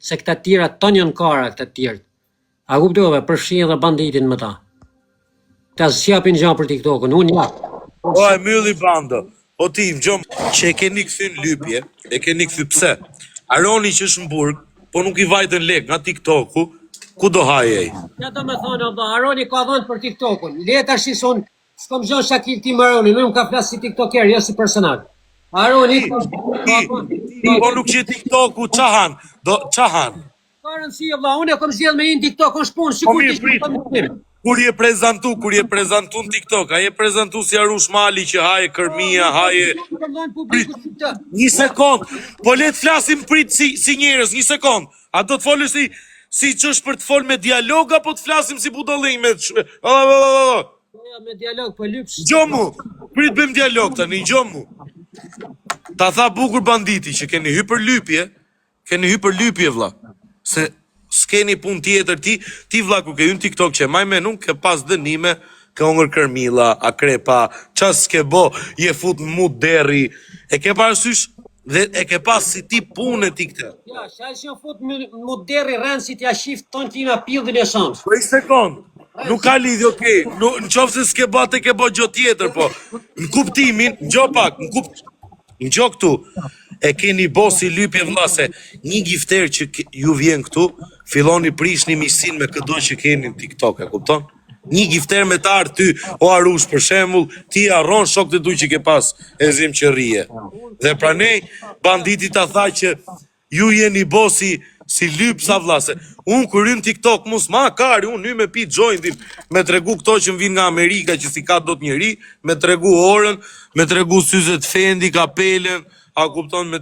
Se këta të tjera tonë janë kara këta të tjerët. A kuptove, përfshi edhe banditin me ta. Këta s'japin gja për TikTokun, unë jap. Po e mylli bando. Po ti, më gjom, që e keni kthy në lypje, e keni kthy pse? Aroni që është në burg, po nuk i vajtën lek nga TikToku, ku do haj ai? Ja do me thonë, o vlla, Aroni ka dhënë për TikTokun. Le tash si unë, s'kom gjo Shakir ti me Aronin, unë ka flas si TikToker, jo si personal. Aroni ka Ti, ti, po nuk që TikToku, qa han? Do, qa han? Ka rëndësi, o vlla, unë e kom zgjedh me hi në TikTok, është punë, Po sikur mirë, ti prit. kam punim. Kur je prezantu, kur je prezantu në TikTok, a je prezantu si Arush Mali që haje kërmia, haje... Kom dhënë publiku si të. Një sekond, po le të flasim prit si, si njerëz, një sekond. A do të folësh si, si që është për të fol me dialog, apo të flasim si budallinj me... sh- A, a, a, a, a. Po ja, me dialog, po lyps. Gjomu, prit bëjmë dialog tani, gjomu. Ta tha bukur banditi që keni hy për lypje, keni hy për lypje vlla. Se s'keni punë tjetër ti, ti vlla kur ke hyrë në TikTok që e maj men unë ke pas dënime, ke hongër kërmilla, akrepa, qa s'ke bo, je fut në mut derri. E ke parasysh dhe e ke pas si ti punë ti këtë. Ja, shaj që fut më mu derri rënë si t'ja shift ton kina pildin e shams. Po një sekond. Nuk ka lidhje, okej. Nuk, në qoftë se s'ke bë atë ke bë gjë tjetër, po. Në kuptimin, ngjo pak, në kupt Ngjo këtu. E keni bo si lypje vlla se një gifter që ke- ju vjen këtu, filloni prishni miqësinë me këdo që keni në TikTok, e kupton? Një gifter me të ardhë ty, o Arush për shembull, ti harron shokët e tu që ke pas e zim që rrije. Dhe pranej banditi ta tha që ju jeni bo si si lypsa vlla se unë kur hym TikTok mos ma kari, unë hy me pi jointin, me tregu këto që më vinë nga Amerika që si ka dot njeri, me tregu orën, me tregu syzet Fendi, kapelen, a kupton me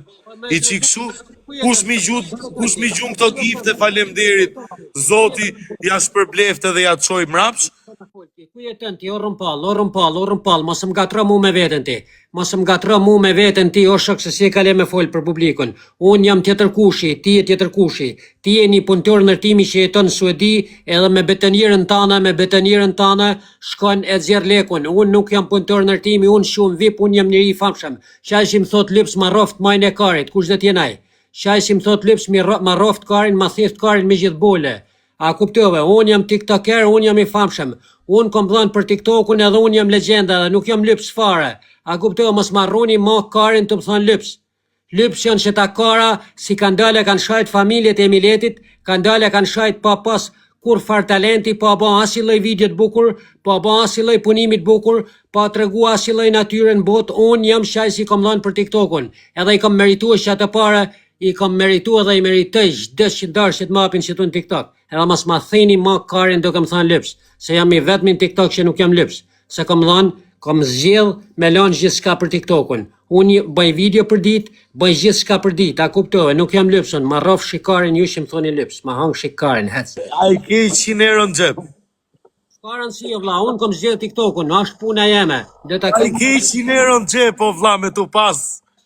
i çik kështu, kush mi gju, kush mi gjun këto gifte, faleminderit. Zoti ja shpërblefte dhe ja çoj mrapsh. Ku jeton ti, o rrumpall, o rrumpall, o rrumpall, mos më ngatro mu me veten ti. Mos më ngatro mu me veten ti, o shok se si e kale me fol për publikun. Unë jam tjetër kushi, ti je tjetër kushi. Ti je një punëtor ndërtimi që jeton në Suedi, edhe me betonierën tane, me betonierën tane shkon e nxjerr lekun. Unë nuk jam punëtor ndërtimi, unë shumë vip, unë jam njeri i famshëm. Qaj që më thot lyps ma rroft majën e karit, kush do të jenë ai? Qaj që më thot lyps mi rro, ma rroft karin, ma thith karin me gjithë bole. A kuptove, unë jam tiktoker, unë jam i famshëm. Unë kom dhënë për TikTokun edhe unë jam legjenda edhe nuk jam lyps fare. A kuptove, mos ma rruni ma karin të më thonë lyps. Lyps janë që ta kara, si kanë dalë e kanë shajt familjet e miletit, kanë dalë e kanë shajt pa pas kur far talenti, pa ba asnjë lloj video të bukur, pa ba asnjë lloj punimi të bukur, pa tregu asnjë lloj natyre në botë, unë jam shaj si kom dhënë për TikTokun. Edhe i kom merituar që atë pare, i kom meritu edhe i meritoj çdo qindarkë që të mapin që tu në TikTok. Edhe mos ma thini ma karin duke më thënë lyps, se jam i vetmi në TikTok që nuk jam lyps, se kom dhënë, kom zgjedh me lanë gjithçka për TikTokun. Unë bëj video për ditë, bëj gjithçka për ditë, a kuptove, nuk jam lyps unë, ma rrof shikarin ju që më thoni lyps, ma hang shikarin, hec. A i ke 100 euro në xhep? S'ka rëndësi o vlla, unë kom zgjedh TikTokun, është puna jeme. Do ta A i kem ke 100 euro në xhep, o vlla me tu pas.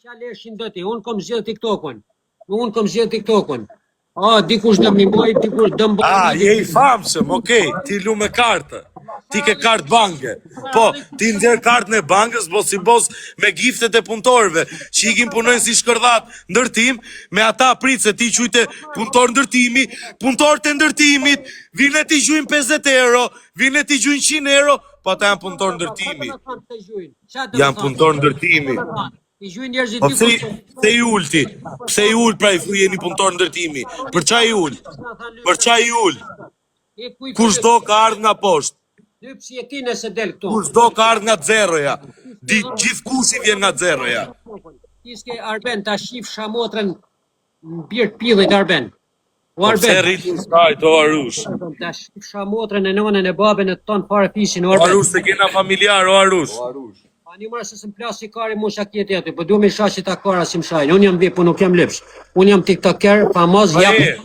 Qa leshin do ti, unë kom zgjedh TikTokun. Unë kom zgjedh TikTokun. A, dikush do më mbaj, dikush do më A, mbaj. je i famshëm, okej, ti lu me kartë. Ti ke kartë banke. Po, ti nxjerr kartën e bankës, bo si bos me giftet e punëtorëve, që ikin punojnë si shkërdhat ndërtim, me ata prit se ti quajte punëtor ndërtimi, punëtorët e ndërtimit, vinë e ti gjujnë 50 euro, vinë e ti gjujnë 100 euro, po ata janë punëtor ndërtimi. Janë punëtor ndërtimi. I gjujnë njerëzit Po pse dikush. pse i ul ti? Pse i ul pra i thu jeni punëtor ndërtimi? Për ç'a i ul? Për ç'a i ul? Kush do ka ardhur nga poshtë? Lyps je ti nëse del këtu. Kush do ka ardhur nga zeroja? Di gjithkush i vjen nga zeroja. Ti s'ke Arben ta shif shamotrën në bir të pillit Arben. O Po pse Arben, rritur shkajt o Arush? Arben, ta shif shamotrën e nënën e babën e ton fare fisin o O Arben. Arush se kena familjar o Arush. O Arush. Pa një mërë se s'më plasi kari mu shakjeti aty, po du me isha që ta kara si më shajnë. Unë jam vip, unë nuk jam lyps. Unë jam tiktoker, famoz, Pa jam... e,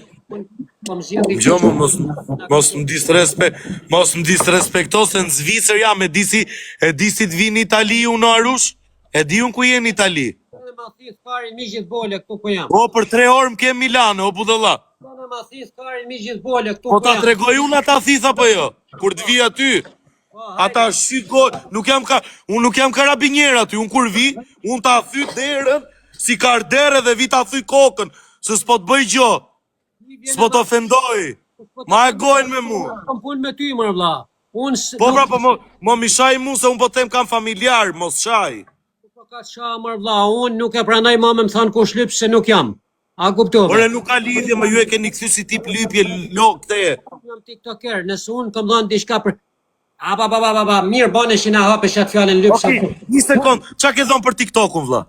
Po më zgjidh Gjo më mos mos më disrespe, mos më disrespekto se në Zvicër jam e di si e di si të vi në Itali unë o Arush? E di unë ku je në Itali? Dhe ma thith karin mi gjithë bole këtu ku jam. Po për 3 orë më ke Milano, o budalla. Dhe ma thith karin mi gjithë bole këtu Po ku ta jam. tregoj unë ata thith apo jo? Kur të vi aty, Po, hajde. ata shiko, nuk jam ka, unë nuk jam karabinier aty, unë kur vi, unë ta thy derën si kardere dhe vi ta thy kokën, se s'po të bëj gjë. S'po të ofendoj. Ma e gojnë me mu. Kam punë me ty, mër vlla. Unë s- Po nuk pra, po mo, mo mi shaj mu se unë po them kam familjar, mos shaj. po ka sha, mër vlla. Unë nuk e pranoj ma me më thanë kush lyp se nuk jam. A kuptove? Ore nuk ka lidhje, më ju e keni kthy si tip lypje lok këte. Unë jam tiktoker, nëse unë kam dhënë diçka për A ba ba ba ba ba, mirë bane që na hapesh atë fjalën lyp sa. Okej, një sekond, çka ke dhënë për TikTokun vlla?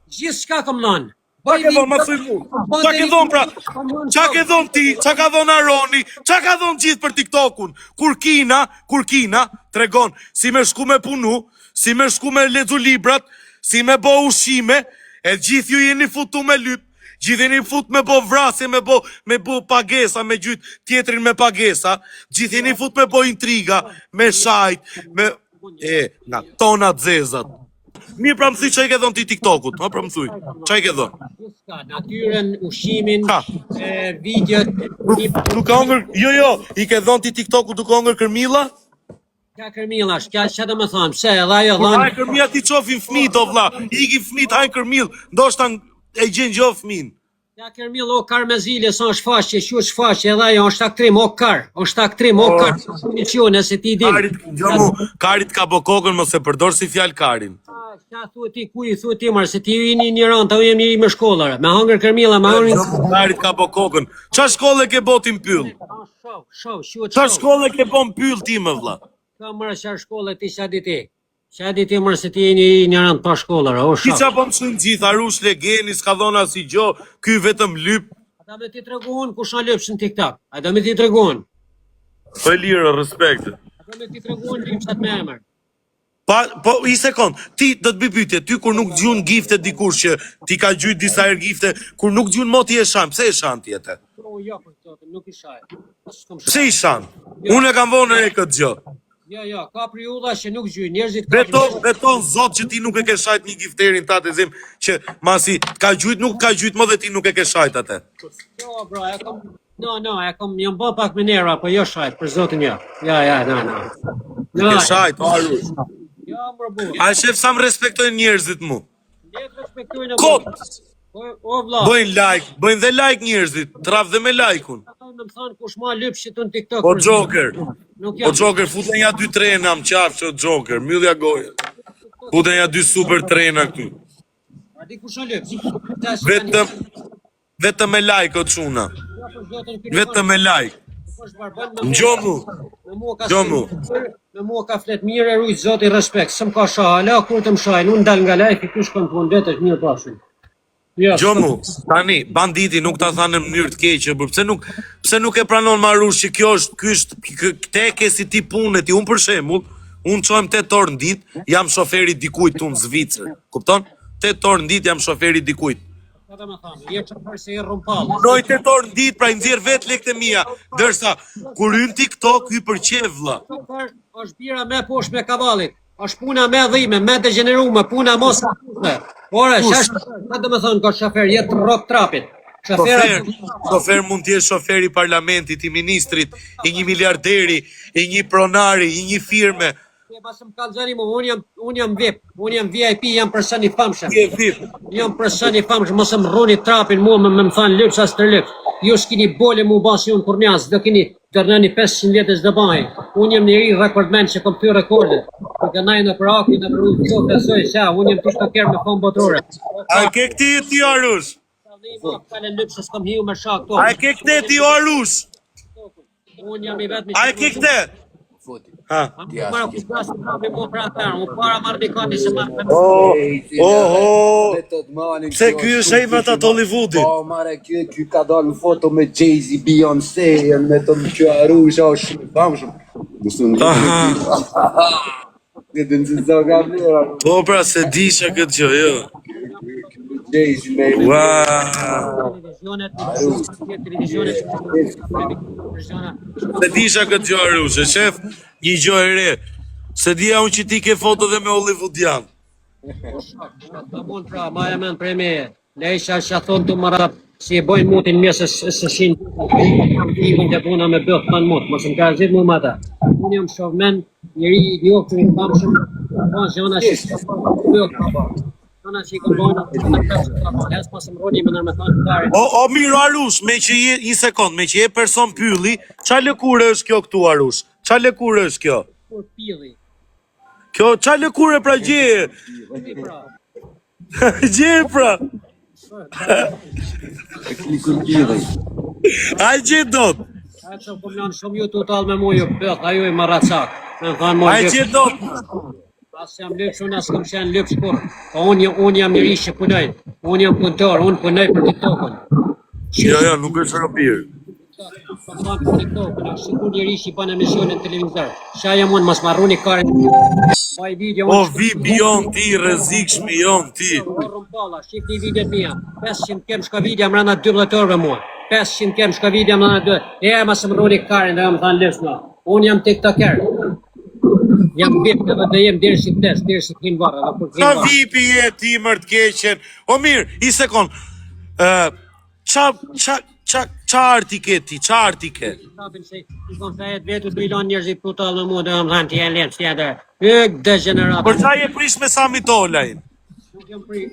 Gjithçka kam dhënë. Çka ke dhënë, ma thuj mu? Çka ke dhënë pra? Çka ke dhënë ti? Çka ka dhënë Aroni? Çka ka dhënë gjithë për TikTokun? Kur Kina, kur Kina tregon si me shku me punu, si me shku me lexu librat, si me bo ushqime, e gjithë ju jeni futu me lyp, gjithë jeni fut me bo vrasje, me bo me bo pagesa, me gjyt tjetrin me pagesa, gjithë jeni fut me bo intriga, me shajt, me e nga tona zezat. Mirë pra më thuj çka i ke dhënë ti TikTokut, ha pra më thuj. Çka i ke dhënë? Gjithçka, natyrën, ushqimin, Ha. e, videot, Duke hongër, jo jo, i ke dhënë ti TikTokut duke hongër kërmilla? Ka kërmillash, ka çka do të thonë, pse edhe ajo Kur dhon hajnë kërmilla ti qofin fëmijët o vlla, ikin fëmijët hajnë kërmill, ndoshta e gjen gjë fëmin. ka kërmill o kar me zile, sa është faqe, quhet shfaqje, edhe ajo është aktrim o kar, është aktrim o kar, punicione se ti din. Karit, jo mu, karit ka bë kokën, mos e përdor si fjalë karin. Ah, Çka thua ti, ku i thua ti marr, se ti jeni një rand, ta unë jam njeri me shkollë, me hangër kërmilla, me hangër Jo mu, karit ka bë kokën. Ça shkolle ke bo ti në pyll? Ah, show, show, quhet Ça show. shkolle ke bo në pyll ti më vlla? Ka marrë çfarë shkolle ti çfarë di ti? Çfarë di ti marr se ti je një një rand pa shkollë, o Ti show. ça po më thënë gjithë, Arush Legeni s'ka dhënë asnjë gjë, ky vetëm lyp. Ata me ti treguan kush na lypsh në TikTok. A do me ti treguan? Po e lirë, respekt. A do me ti treguan lypshat me emër? Pa, po, një sekond, ti do të bëj pyetje, ty kur nuk gjun gifte dikush që ti ka gjujt disa herë gifte, kur nuk gjun moti e shan, pse e shan ti atë? Po jo, për zotin, nuk i shaj. S'kam shaj. Pse i shan? Unë e kam vonë e këtë gjë. Jo, jo, ka periudha që nuk gjyjnë, njerëzit ka Beto, beton zot që ti nuk e ke shajt një gifterin ta të zim që masi ka gjujt nuk ka gjujt më dhe ti nuk e ke shajt atë. Jo, bro, e kam No, no, e kam jam bë pak me nerva, po jo shajt, për zotin jo. Ja, ja, no, no. E No, ke shajt, o Arush. jo, bro, bu. A e shef sa më respektojnë njerëzit mu? Le të respektojnë o Kot! Po, o vlla. Bëjnë like, bëjnë dhe like njerëzit, traf dhe me like-un. Ata më thonë kush ma lyp shit në TikTok. Po për Joker, Nuk po jam. Joker, futen ja dy trena më qafë që Joker, mbyllja gojën. Futen ja dy super trena këtu. A di kush o lyp? Ta që Vetëm vetëm me like o çuna. tani- Jo, për zotin, ky nuk Vetëm me like. është- është barbën, me mua- Ngjomu, Me mua ka Ngjomu. Me mua ka flet mirë e rujt zoti respekt. S'm ka sha hala kur të më shajnë, unë dal nga live, ky shkon punë vetë, është mirë pashin. Jo. Gjomu, tani banditi nuk ta tha në mënyrë të keqe, por pse nuk pse nuk e pranon Marush që kjo është ky është kë- këtë e ke si ti punë ti. Unë për shembull, unë çohem 8 orë në ditë, jam shoferi dikujt tu në Zvicër. Kupton? 8 orë në ditë jam shoferi dikujt. Çka do të thonë? Je çfarë se je rrumpall. Punoj 8 orë në ditë, pra i nxjerr vetë lekët e mia, ndërsa kur hyn TikTok hy për qef vlla. Shofer është bira me poshtë me kavallit. Është puna me dhime, me degenerume, puna mos e pushme. Ore, Kush? ç'është? Çka do të thonë ka shofer, jetë rrok trapit. Shofera Shofer, shofer mund të jesh shoferi i parlamentit, i ministrit, i një miliarderi, i një pronari, i një firme. E pas më kallzoni mu, unë jam unë jam VIP, unë jam VIP, jam person i famshëm. Ti je VIP. Jam person i famshëm, mos më rroni trapin mua me më, më thanë lyps as të lyps. Ju s'kini bole mu basi unë kur mjas, do kini dërnoni 500 vjetë s'do bëj. Unë jam njeri rekordmen që kom thy rekordet. Duke ndaj në për aki, në për rrugë, qoftë besoj se unë jam tiktoker me famë botërore. A e ke këti ti o Arush? Falën lyps se s'kam hiu me shak to. A e ke këte ti o Arush? Unë jam i vetmi. A e ke këte? Futi. Ha. Ti as ke trapi mu për atë, unë para marr dikani se marr. Oh, oh, Me të të manin, Pse kjo ky është është ai me ata të Hollywoodit? Po, mare, ky ky ka dalë në foto me Jay-Z, Beyoncé, me të më kjo Arusha, është shumë i famshëm. Mësu në Aha. Në të në zë ka vlera. Po pra se disha këtë gjë, jo. Jay-Z me Ua. Televizionet, televizionet, televizionet. Se disha këtë gjë Arush, e shef një gjë e re. Se dija unë që ti ke foto dhe me Hollywoodian. Ta bun pra, ma e men prej meje. Leisha që thonë të mëra, si e bojnë mutin mirë se, se shin ikun të puna me bëth pan mut, mos më ka zit mu me ata. Unë jam showman, njeri i njohur i famshëm, ka gjëna që bëth pa bë. Gjona që i kom bojnë, as pas më rroni me nërme thonë fare. O, o mirë Arush, me që je një sekond, me që je person pylli, ça lëkure është kjo këtu Arush? Ça lëkure është kjo? Kur pilli. Kjo ça lëkure pra gjeje? Si pra? Gjeje pra. E klikur pidhi. A gje dot? A që kom lanë shumë ju total me mu ju bëth, ajo i marracak. Me më thanë A moj gje dot? As jam lypsh, unë as kom qenë lypsh kurrë. Po unë unë jam njeri që punoj. Unë jam punëtor, unë punoj për TikTokun. Jo, jo, nuk është ropir. Po thonë për TikTokun, është sikur njeri që i bën emisionin në televizor. Qa jam unë, mos marruni karin. Baj video O unë. VIP jon ti, rrezikshmi jon ti. Rrumpalla, shihni videot mia. 500 kem shka video mrena 12 orëve mua. 500 kem shka video mrena 2. E mos më rruni karin, dhe më thanë lypsh më. Unë jam TikToker. Jam VIP edhe do jem deri si vdes, deri si të hin varr, edhe kur të hin Sa varr. VIP je ti mër të keqen? O mirë, i sekond. Ë, ça ça ça ça arti ke ti? Ça arti ke? Hapin se i kom fejet vetu du i lanë njerëzit brutal me mua, dhe më thanë ti e lem, si e dhe. Yk degenerat. Për ça je prish me Sami Tolajn? Nuk jam pri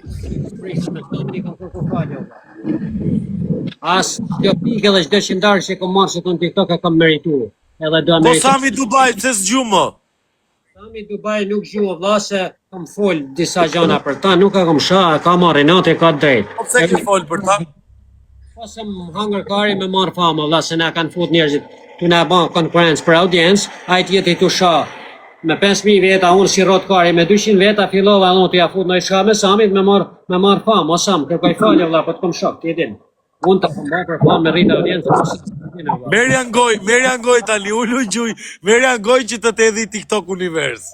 prish me Samin i kam kërku falje. o vlla. As çdo pikë edhe çdo qindarë që kam marrë sot në TikTok e kam meritu. Edhe do Po meritu. Sami Dubai pse s'gju më? Sami Dubai nuk gjuhë vlla se kam fol disa gjana për ta, nuk e kam sha, e ka marrë inat e ka drejt. Po pse ke fol për ta? Po se më hangër kari me marrë famë, vlla se na kanë fut njerëzit tu na bën konkurrencë për audiencë, ai tjetri tu sha me 5000 veta, unë si rrot kari me 200 veta fillova edhe unë t'ja fut ndonjë shka me Samit me marr me marr famë, o Sam, kërkoj falje vlla, po të kom shok, ti e din. Unë ta kom bërë për famë me rrit audiencën, po s'e din, o vlla. Merja ngoj, merja ngoj tani, ulu gjuj, merja ngoj që të të hedhi TikTok univers.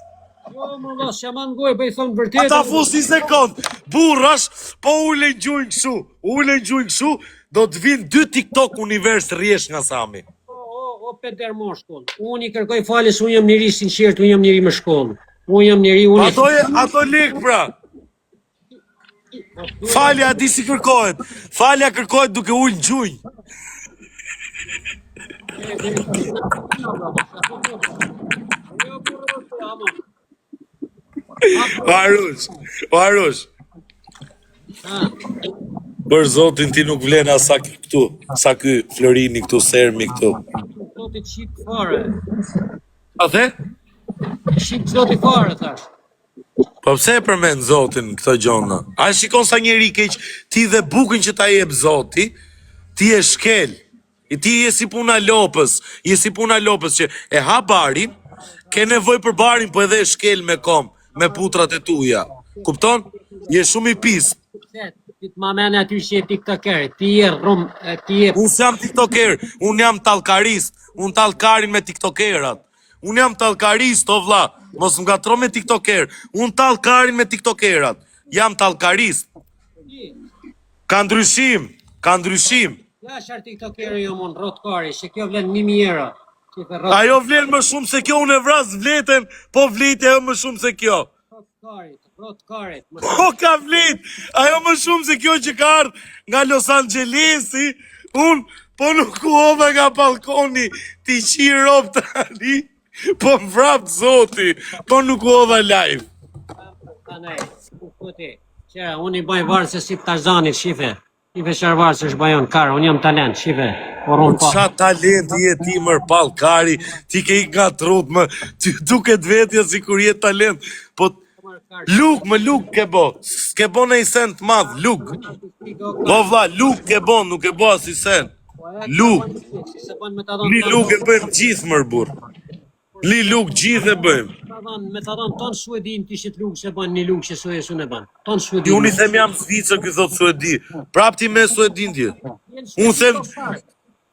Jo, më vlla, s'jam anë ngoj, po i thon A ta vërtetën. fus një sekond, burrash, po ulen gjujnë kështu, ulen gjujnë kështu, do të vinë dy TikTok univers rjesh nga Sami. O, o, o peder mo shkollë. Unë i kërkoj falje se unë jam njeri sinqert, unë jam njeri me shkollë. Unë jam njeri, unë Ato, e- ato lek pra. Falja di si kërkohet. Falja kërkohet duke ulë gjunjë. O Arush, o Arush. Për zotin ti nuk vlen as sa ky këtu, sa ky Florini këtu, Sermi këtu. Zoti qit fare. A the? Shit zoti fare thash. Po pse e përmend Zotin këto gjona? A e shikon sa njeri keq ti dhe bukën që ta jep Zoti, ti e shkel. I ti je si puna lopës, je si puna lopës që e ha barin, ke nevojë për barin, po edhe e shkel me kom, me putrat e tuja. Kupton? Je shumë i pis. Pse ti të ma mene aty që je tiktoker, ti je rrum, e, ti je Unë s'jam tiktoker, unë jam talkarist, unë talkarin me tiktokerat. Unë jam talkarist, o vlla, mos më ngatro me tiktoker. Unë talkarin me tiktokerat. Jam talkarist. Ka ndryshim, ka ndryshim. Ja çfarë tiktokeri jam unë, rrot kari, se kjo vlen 1000 euro. Ti the rrot Ajo vlen më shumë se kjo, unë e vras vleten, po vleti ajo më shumë se kjo. karit, rrot karit. Mos Po ka vlet, ajo më shumë se kjo që ka ardhë nga Los Angelesi, unë po nuk u hodha nga balkoni, ti qi rob tani, po më vrapt zoti, po nuk u hodha live. tani. Ku ti? Qera, unë i bëj varë se si Tarzanit, shife. Shife çfarë varë se është kar, unë jam talent, shife. O rron pa. Qa talent je ti mër palkari, ti ke i nga trut më, ti duket vetja si kur je talent, po luk më luk ke bo, s'ke bo në i sen të madh, luk. Po vlla, luk ke bo, nuk e bo as i sen. Luk. Se bën me ta dhënë. Një luk e bëjmë gjithë mër burr. Një luk gjithë e bëjmë. Ta dhënë, me ta dhënë ton Suedin ti shit luk se bën një luk që Suedi s'un e bën. Ton Ti Suedin. unë i them jam Zvicër, ky thot Suedi. Prap ti me Suedin ti. Unë them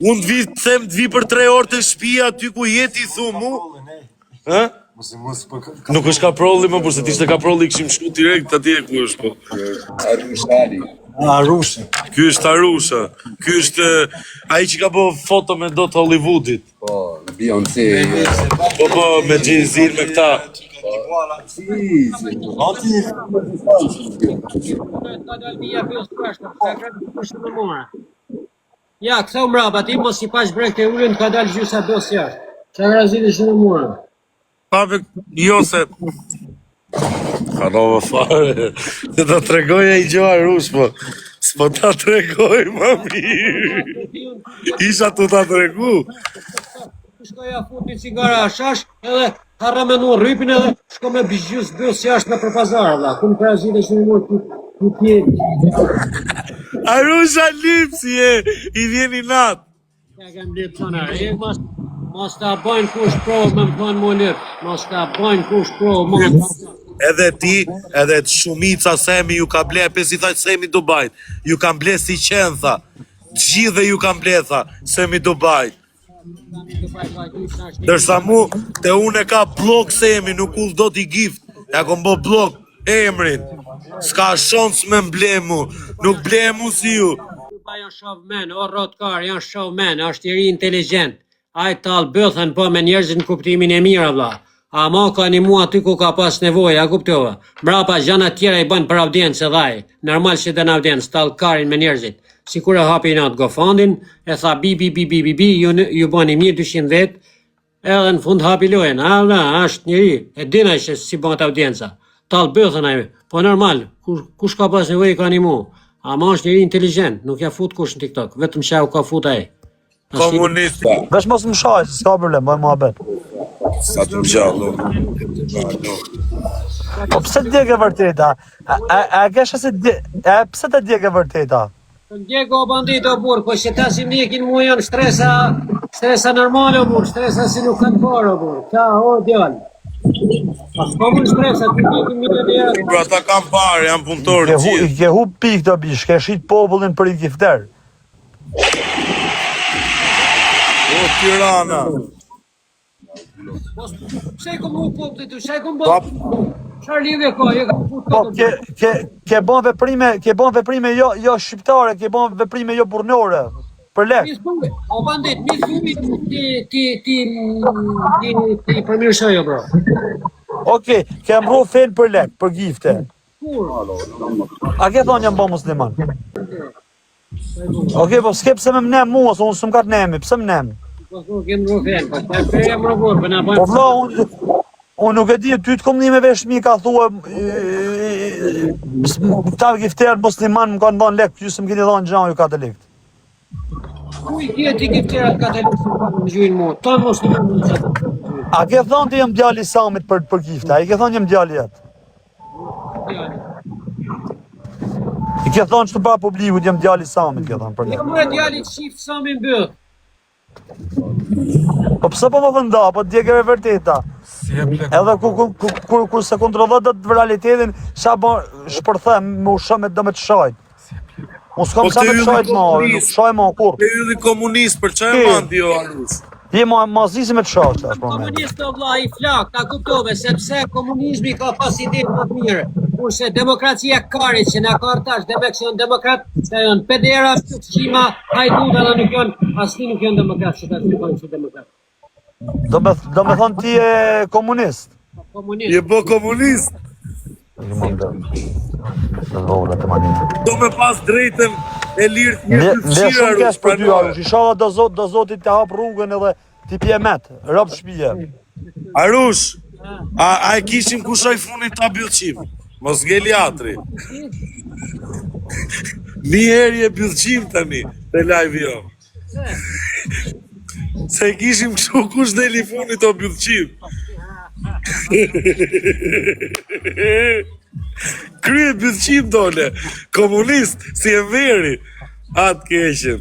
unë të vi them të vi për 3 orë te shtëpia aty ku je ti thu mu. Ë? Mos i mos po Nuk është kaprolli më, por se t'ishte kaprolli kishim shku direkt atje ku është po. Arush Ali. Arushi. Ky është Arusha. Ky është eh, ai që ka bë foto me do të Hollywoodit. Po, Beyoncé. Po po me Jay-Z me këta. Si, si. Ati Ka dalë vija pyes prashta, sa ka kush më mora. Ja, ktheu mbrapa, ti mos i pash brek të ulën, ka dalë gjysa dos jashtë. Çfarë razili që më mora? Pa be, jo se. Harrova fare. Se ta tregoj ai gjë Arush, po s'po ta tregoj më mirë. Isha tu ta tregu. Shko ja fut një cigare hashash edhe harra me nu rrypin edhe shko me bizgjys bys jashtë me për pazar, vlla. Ku më parazite që më mor ti ti ti. Arusha lipsi e, i vjen inat. Ja kem lyp thonë, e mos mos ta bojnë kush provë me më thonë mu lyp, mos ta bojnë kush provë mu më thonë. Edhe ti, edhe shumica Semi ju ka ble, pes i thaj Semi Dubajt, ju kanë ble si qenë, tha. Të gjithëve ju kanë ble, tha, Semi Dubajt. Ndërsa mu, te unë e ka blok Semi, nuk ull do t'i gift, ja kom bo blok emrin. S'ka shans me m'ble mu, nuk ble mu si ju. Pa janë showman, o rrotkar, janë showman, është njeri inteligjent. Ai tall bëthën po me njerëzit në kuptimin e mirë vlla. Ama ka një mua aty ku ka pas nevojë, a kuptova? Mbrapa gjëra tjera i bën për audiencë edhe ai. Normal që dën audiencë, tall karin me njerëzit. Sikur e hapi inat GoFundin, e tha bi bi bi bi bi bi, ju ju bëni mirë 200 vet, edhe në fund hapi lojën. A vlla, është njeri, e din ai se si bëhet audienca. Tall bëthën ai, po normal, kush, kush ka pas nevojë ka një mu. Ama është njeri inteligjent, nuk ja fut kush në TikTok, vetëm që u ka fut ai. Komunist. Vesh mos më shaj, se s'ka problem, bëjmë muhabet. Sa të gjallë. Po pse të djeg e vërteta? A a, a ke se dje, a pse të djeg e vërteta? Po ndjek o bandit o burr, po që ta si mjekin mu janë shtresa, shtresa normale o burr, shtresa si nuk kanë parë o burr. Ka o djalë. Pa s'ka mund shtresa, ti ndjekin milionerët. Pra ata kanë parë, janë punëtorë Ke të hu, i gjithë. ke hu pikë të bish, ke shit popullin për i gifter. O Tirana. Mos pse i kom hu popullit, pse i kom bë? Çfarë lidhje ka? Je ka fut Po ke ke ke bën veprime, ke bën veprime jo jo shqiptare, ke bën veprime jo burrnore. Për lek. Mi thuj, o bandit, mi thuj ti ti ti ti ti përmirësoj o bro. Okej, ke mru fen për lek, për gifte. Kur? A ke thonë jam bë musliman? Okej, po s'ke pse më mnem mua, se unë s'm ka të nemi, pse më nem? Po thu ke mru fen, po çfarë pse jam mru burr, po na Po bën. vlla, unë unë nuk e di, ty të kom një me vesh mi ka thua këta gifterët musliman më kanë dhënë lek, ju s'm keni dhënë gjë ju katolikët. Ku i ke ti gifterat katolikë që po më gjujnë mua? Ton musliman më çata. A ke thonë ti jam djali i Samit për për gifte? A i ke thonë jam djali jot? I ke thonë që të para publikut jam djali i Samit, ke thonë për Jo lek. më djali çift Samin mbyll. Po pse po më vënda, po djegeve vërteta. Si e plek. Edhe kur kur kur, kur, kur se kontrollon dot realitetin, sa bën shpërthem me u shë me do me të shajt. Unë s'kam Po sa këtë me të ylli shajt më, nuk komunist. shaj më kurrë. Te ylli komunist, për çfarë Ki. e mandi o Arush? Je ma ma zisi me të shajt tash për momentin. Komunist o vlla i flak, ta kuptove, sepse komunizmi ka pas ide më të mirë. Kurse demokracia kari që na ka ardhur tash, demek që janë demokrat, se janë pedera, shima, hajduta dhe nuk janë, asnjë nuk janë demokrat që ta shikojnë si demokrat. Do me do me thonë ti je komunist. Komunist. Je bë komunist. Në të manin. Do me pas drejtën e lirë të Ne njerëzve ne të fshirë shumë Arush, keq për ty pranove. Arush. Inshallah do zot do zoti të hap rrugën edhe ti pje met, rob shtëpie. Arush, a, a e kishim kush ai funit ta byllqim? Mos ngeli atri. Një herë je byllqim tani te live jo. Se e kishim kështu kush deli funit o byllqim. Krye byllqim dole, komunist si Enveri. Atë keqen.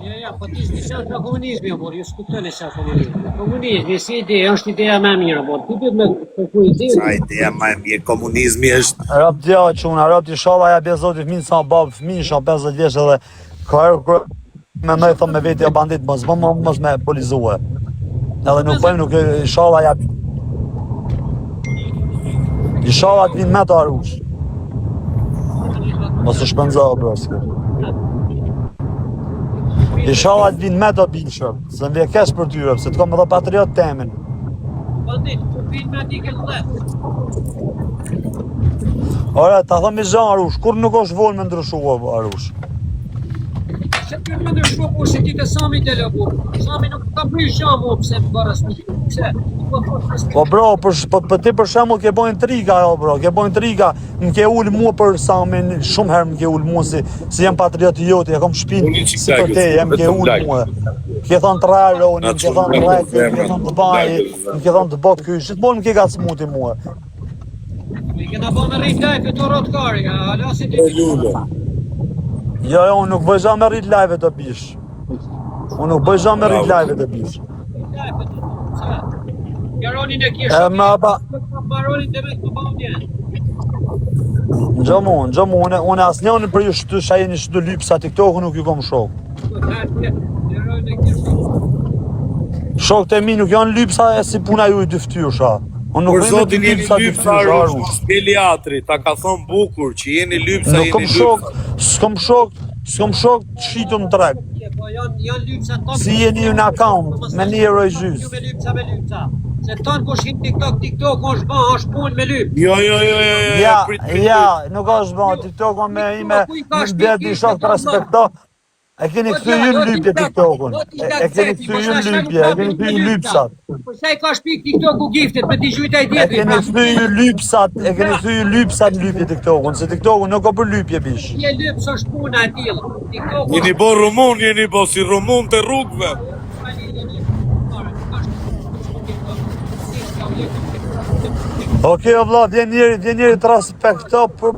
Jo, jo, po ti s'di çfarë ka komunizmi o burr, ju s'kuptoni çfarë komunizmi. Komunizmi si ide është ideja më e mirë o burr. Ti duhet me kërku ide. Sa ideja më e mirë, komunizmi është Rob dja çuna, rob inshallah ja bje zoti fëmin sa bab fëmin, sa 50 vjeç edhe ka herë kur mendoj thon me veti o bandit mos më mos, mos me polizue. Edhe nuk bëjmë nuk e inshallah ja Inshallah të vinë me të arush. Mos u shpenzo o bro. s'ke. Inshallah të vinë me të bishë, se më vjen keq për ty, se të kam edhe patriot temin. Bandit, ku vin me dikën dhet. Ora, ta them i zë Arush, kur nuk është vonë me ndryshu o, Arush. Pse ti më ndër shoku se ti te Sami të lëbu. Sami nuk ka prish gjë mu pse më bërë respekt. Pse? Po po respekt. Po bro, për, sh- po, po ti për shembull ke bën intriga, jo bro, ke bën intriga, më ke ul mua për Samin, shumë herë më ke ul mua si si jam patriot i joti, e kam Unë shtëpinë i si për qik te, jam ke vetëm ul like. mua. Ke thënë tre roni, Na më ke thënë çon tre, vetëm ky, më ke zemra, thënë të baj, like, më ke thënë të bë ky, gjithmonë më ke gacmuti mua. I kena bë me rrit live të rrot kari, ala si ti. E lule. Jo, jo, unë nuk bëj gjë me rrit live të bish. Unë nuk bëj gjë me rrit Bravo. live të bish. Live të pse? Jaronin e kish. E ma ba, Baronin dhe me të bën dje. Në mu, në mu, unë, unë asnjërin për ju shtu, sha jeni shtu lypsa TikToku nuk ju kom shok. Jaronin e kish. Shokët e mi nuk janë lypsa e si puna ju i dy fytyrsha. Unë nuk Për rri me dy zotin jeni lypsa dy lypsa, fytyrsha, Arush, Arush. mos beli atri, ta ka thonë bukur që jeni lypsa, Nuk kom jeni shok, lypsa. s'kom shok, s'kom shok të shitun në treg. Po janë janë lypsa tonë. Si jeni ju në account, me një euro i gjys. Ju me lypsa me lypsa. Se tonë kush hin TikTok, TikTok është bë, është punë me lyp. Jo, jo, jo, jo, jo, Ja, prit, prit, ja, nuk është bën, TikToku me ime, Ku i ka në shpi blerë kishe, dy shok të respekto. E keni Po kthy ju në lypje TikTokun. E, e keni kthy ju në lypje, e keni kthy ju lypsat. Po sa i ka shpi TikToku giftet me ti gjujt ai E tjetri. keni kthy ju lypsat, e keni kthy ju lypsat në lypje TikTokun, se TikToku nuk ka për lypje bish. Je lyps është puna e tillë. TikToku. Jeni bo rumun, jeni bo si rumun të rrugëve. Okej, o vlla, vjen njëri, vjen njëri të respekto për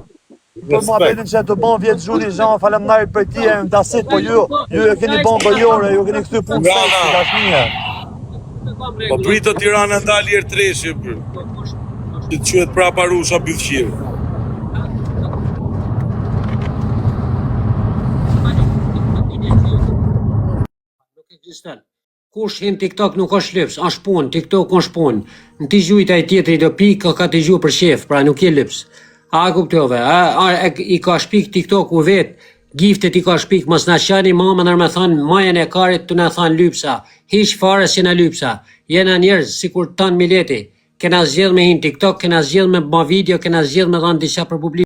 për muhabetin që të bën vjet zhuri Jean, faleminderit për ti e dasit, po ju ju e keni bën gojore, ju keni kthy punë Bravo. seksi dashnie. Po pritë Tirana ndali erë treshi, për. Që të quhet prapa Arusha bythqir. Nuk ekziston. Kush hin TikTok nuk është lyps, është punë, TikTok është punë. Në ti gjujt ai tjetri do pikë, ka të gjuhë për qef, pra nuk je lyps. A e kuptove, a, a e, i ka shpik TikToku vet, giftet i ka shpik, mos na qani mamën nër me thanë majën e karit të na thanë lypsa. Hiq fare si na lypsa. Jena njerëz sikur tan mileti. Kena zgjedh me hin TikTok, kena zgjedh me bë video, kena zgjedh me dhënë diçka për publik.